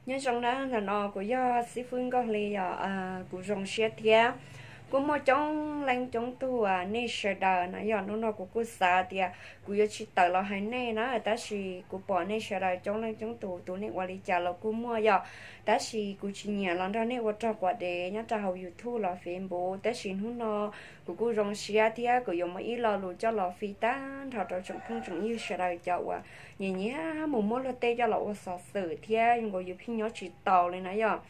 Nyob zoo na, ntawm no kuv yog xib fwb Nkauj Hli yom. Kuv zoo siab thiab kuj muaj coob leej coob tug nej sawv daws na yom. Hnub no kuv kuj xav tias kuv yuav tsis tawm los hais nej na, tab sis kuv pom nej sawv daws coob leej coob tug, tus nej ua li cas los kuj muaj yom. Tab sis kuv tsis nyiam los nrog nej ua rog quas dev nyob rau hauv YouTube los Facebook, tab sis hnub no kuv kuj zoo siab thiab kuv yuav muaj ib lo lus coj los fi tag nrho rau tsoom phooj tsoom ywg sawv daws cov uas nyiam nyiam mus muab luag tej coj los ua xov xwm thiab nkaus yus pheej nyob tsis taus li na yom.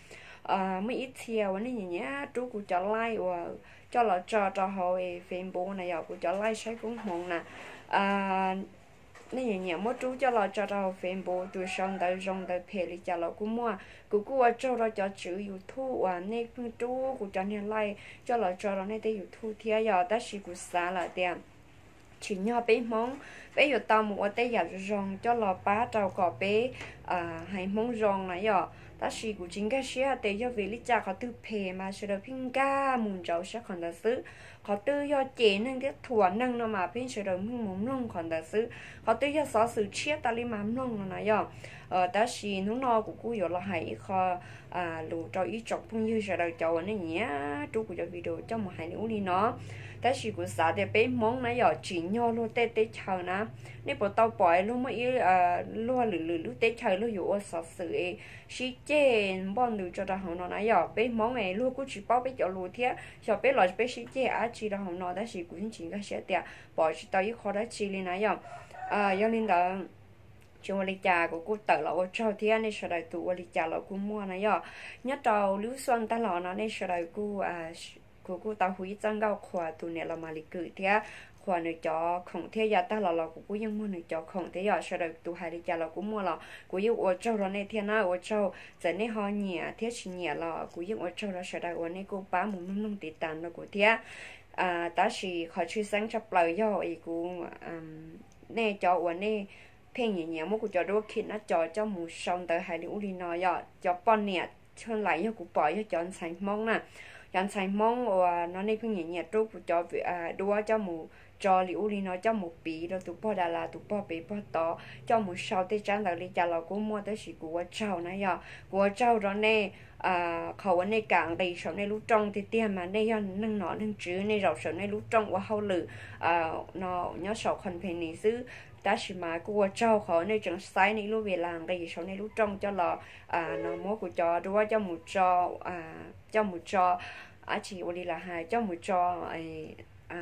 Muaj ib txhia uas nej nyiam nyiam rub kuv cov live uas coj los tso rau hauv Facebook na yom, kuv cov live saib koob hmoov na. Nej nyiam nyiam muab rub coj los tso rau hauv Facebook, tus sau ntawv zoo ntawv phem li cas los kuj muaj. Kuv kuj ua tsaug rau cov tswv YouTube uas nej pheej rub kuv cov niag live coj los tso rau nej tej YouTube thiab yom, tab sis kuv xav lawm tias tsim nyog peb Hmoob, peb yuav tau mus ua tej yam zoo zoo coj los pab rau kom peb haiv Hmoob zoo na yom. Tab sis kuv tsis nkag siab tias yog vim li cas qhov twg phem mas sawv daws pheej nkag mus ntsauv saib qhov ntawd xwb. Qhov twg yog cem neeg thiab thuam neeg no mas pheej sawv daws pheej mus mloog qhov ntawd xwb. Qhov twg yog xov xwm tshiab tas li mas mloog no na yom. Tab sis hnub no kuv kuj yuav los hais ib qho lus rau ib tsoom phooj ywg sawv daws cov uas nej nyiam rub kuv cov video coj mus hais li ub li no. Tab sis kuv xav tias peb Hmoob na yom, tsim nyog luag tej teb chaws na, nej puas tau pom luag muaj ib, luag lwm lwm lub teb chaws luag yuav ua xov xwm sib ceg npoj ntws tso rau hauv no na yom. Peb Hmoob es luag kuj tsis paub peb cov lus thiab, xyov peb los peb sib ceg dab tsi rau hauv no, tab sis kuv yeej tsis nkag siab tias pom tsis tau ib qho dab tsi li na yom. Yog li ntawd, tsis ua li cas, kuv kuj tawm los ua tsaug thiab nej sawv daws tus ua li cas los kuj muaj na yom. Nyob rau lub xuaj tag los no nej sawv daws kuj, kuv kuj tau hu ib txoj nkauj qhuas tus niam laus Malis Kwm thiab qhuas nws cov khoom thiab, yav tag los los kuv kuj yeej muag nws cov khoom thiab yom. Sawv daws tus hais li cas los kuj muaj los kuv yeej ua tsaug rau nej thiab na, ua tsaug. Txawm nej ho nyiam thiab tsis nyiam los kuv yeej ua tsaug rau sawv daws uas nej kuj pab mus mloog mloog tiv tas rau kuv thiab. Tab sis qhov tshwj xeeb tshaj plaws yog es kuv, nej cov uas nej pheej nyiam nyiam muab kuv cov duab khi nab co coj mus sau ntawv hais li ub li no yom, cov poj niam tshaj lais yog kuv pom yog cov ntxhais Hmoob na. Cov ntxhais Hmoob uas no nej pheej nyiam nyiam rub kuv cov duab coj mus tso li ub li no, coj mus piv rau tus pog das las, tus pog pem pog tod, coj mus sau tej tsab ntawv li cas los kuj muaj, tab sis kuv ua tsaug na yom. Kuv ua tsaug rau nej, qhov uas nej kam nqis saum nej lub rooj tiag tiag mas nej yog neeg nom neeg tswv, nej zaum saum nej lub rooj ua hauj lwm no nyob saum company xwb. Tab sis mas kuj ua tsaug qhov nej tseem xaiv nej ib lub vis las nqis saum nej lub rooj coj los no muab kuv cov duab coj mus tso, coj mus tso, dab tsi ua li los hais, coj mus tso,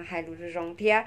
hais lus zoo zoo thiab.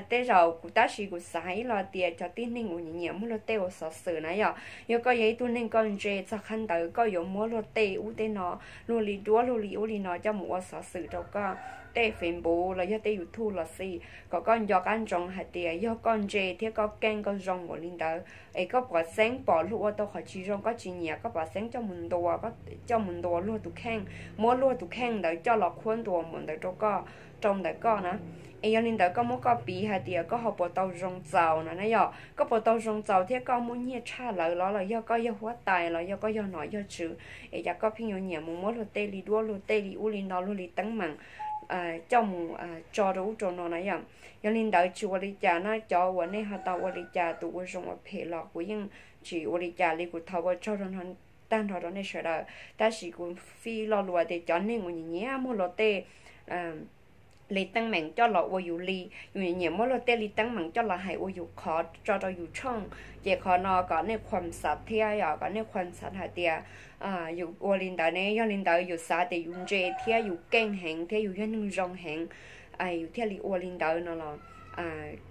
Tej zaum kuv, tab sis kuv xav hais ib lo tias cov tib neeg uas nyiam nyiam muab luag tej ua xov xwm na yom, yog koj yog ib tug neeg koj ntse txog qhab ntawd koj yuav muab luag tej ub tej no, luag li duab luag li ub li no coj mus ua xov xwm rau koj tej Facebook los yog tej YouTube los xij, kom koj nco qab ntsoov hais tias yog koj ntse thiab koj keej koj zoo npaum li ntawd es koj pov xeeb pom luag ua tau qhov tsis zoo koj tsis nyiam, koj pov xeeb coj mus ntuas, coj mus ntuas luag tus kheej, muab luag tus kheej ntawd coj los qhuab ntuas npaum ntawd rau koj, rau ntawm koj na. Es yog li ntawd koj muab koj piv hais tias koj ho puas tau zoo txaus no na yom, koj puas tau zoo txaus thiab koj muaj nyiaj tshaj lawv los los yog koj yog huab tais los yog koj yog nom yog tswv, es cas koj pheej yuav nyiam mus muab luag tej li duab luag tej li ub li no luag li teeb meem coj mus tso rau ub rau no na yom. Yog li ntawd tsis ua li cas na, cov uas nej ho tau ua li cas tus ua zoo ua phem los kuv yeej tsis ua li cas li, kuv thov ua tsaug rau tag nrho rau nej sawv daws. Tab sis kuv fij lo lus tias cov neeg uas nyiam nyiam muab luag tej li teeb meem coj los ua yus li, yus nyiam muab luag tej li teeb meem coj los hais ua yus qhov tso rau yus tshooj, ces qhov no kom nej khuam xav thiab yom, kom nej khuam xav hais tias yus ua li ntawd ne, yog li ntawd yus xav tias yus ntse thiab yus keej heev thiab yus yog neeg zoo heev, yus thiaj li ua li ntawd no los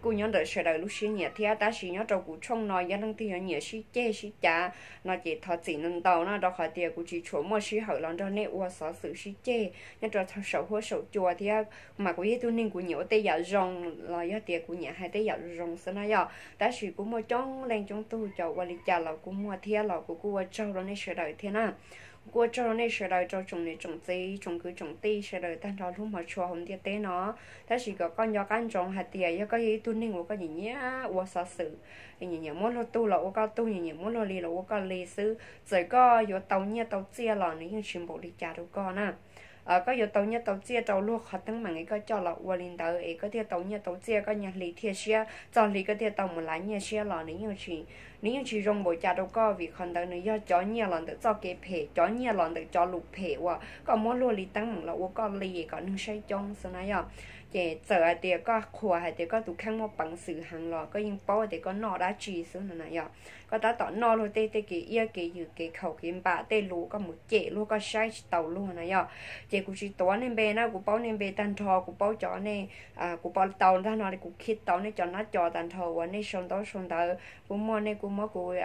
kuj nyob ntawm sawv daws lub siab nyiam thiab. Tab sis nyob rau kuv tshooj no yog leej twg yuav nyiam sib ceg sib cav no ces thov txim ntau ntau no, rau qhov tias kuv tsis tshua muaj sij hawm los nrog nej ua xov xwm sib ceg nyob rau saum huab saum cua thiab. Mas kuv yog ib tug neeg kuv nyiam ua tej yam zoo los yog tias kuv nyiam hais tej yam zoo xwb no yom. Tab sis kuj muaj coob leej coob tug cov ua li cas los kuj muaj thiab, los kuv kuj ua tsaug rau nej sawv daws thiab na. Kuj ua tsaug rau nej sawv daws, rau tsoom niam tsoom txiv tsoom kwv tsoom tij sawv daws tag nrho hnub hmov tshua hauv ntiaj teb no. Tab sis kom koj nco qab ntsoov hais tias yog koj yog ib tug neeg uas koj nyiam nyiam ua xov xwm, nyiam nyiam muab luag tug los ua koj tug, nyiam nyiam muab luag li los ua koj li xwb, txawm koj yuav tau nyiaj tau txiaj los nws yeej tsis npaum li cas rau koj na. koj yuav tau nyiaj tau txiaj rau luag qhov teeb meem es koj coj los ua li ntawd es koj thiaj tau nyiaj tau txiaj, koj nyiaj hli thiaj siab, txog hli koj thiaj tau mus lav nyiaj siab los nws yeej tsis zoo npaum cas rau koj, vim qhov ntawd nws yog cov nyiaj los ntawm txoj kev phem, cov nyiaj los ntawm cov lus phem uas koj muab luag li teeb meem los ua koj li kom neeg saib coob xwb na yom. Ces txawm hais tias koj qhuas hais tias koj tus kheej muaj peev xwm heev los koj yeej paub tias koj noj dab tsi xwb no na yom. Koj tab tom noj luag tej tej kev iab kev yws kev khaum kev npam tej lus, koj mus cem luag, koj saib tsis taus luag na yom. Ces kuv tsis tuav nej npe na, kuv paub nej npe tag nrho, kuv paub cov nej, kuv paub tau tag no li, kuv khij tau nej cov nab co tag nrho uas nej sau ntaub sau ntawv, kuv muaj nej kuj muab kuv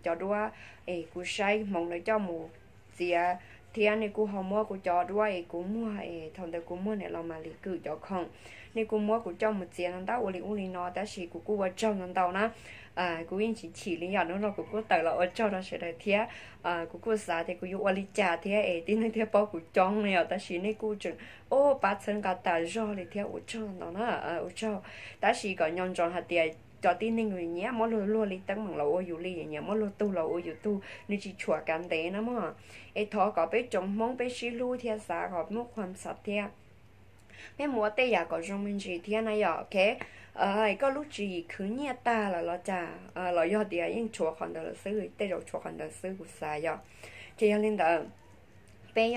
cov duab es kuv saib hmoov ntawd coj mus txiav, thiab nej kuj ho muab kuv cov duab es kuv muag es thaum ntawd kuv muag niam laus Malis Kwm cov khoom, nej kuj muab kuv coj mus txiav ntau ua li ub li no, tab sis kuv kuj ua tsaug ntau ntau na. Kuv yeej tsis chim li yom, hnub no kuv kuj tawm los ua tsaug rau sawv daws thiab. Kuv kuj xav tias kuv yuav ua li cas thiab es tib neeg thiaj paub kuv coob li yom, tab sis nej kuj tseem ua pab txhawb nqa tas zog li thiab, ua tsaug ntau na, ua tsaug. Tab sis kom nco ntsoov hais tias cov tib neeg nyiam muab luag luag li teeb meem los ua yus li, nyiam muab luag tug los ua yus tug, nws tsis tshuam kav ntev na mog. Es thov kom peb tsoom Hmoob peb sib hlub thiab xav kom muaj khuam xav thiab peb mus ua tej yam kom zoo me ntsis thiab na yom, ok. Koj lub tswv yim khwv nyiaj tag lawm los cas, los yog tias yeej tshuav qhov ntawd lawm xwb, tej zaum tshuav qhov ntawd xwb kuv xav yom. Ces yog li ntawd, peb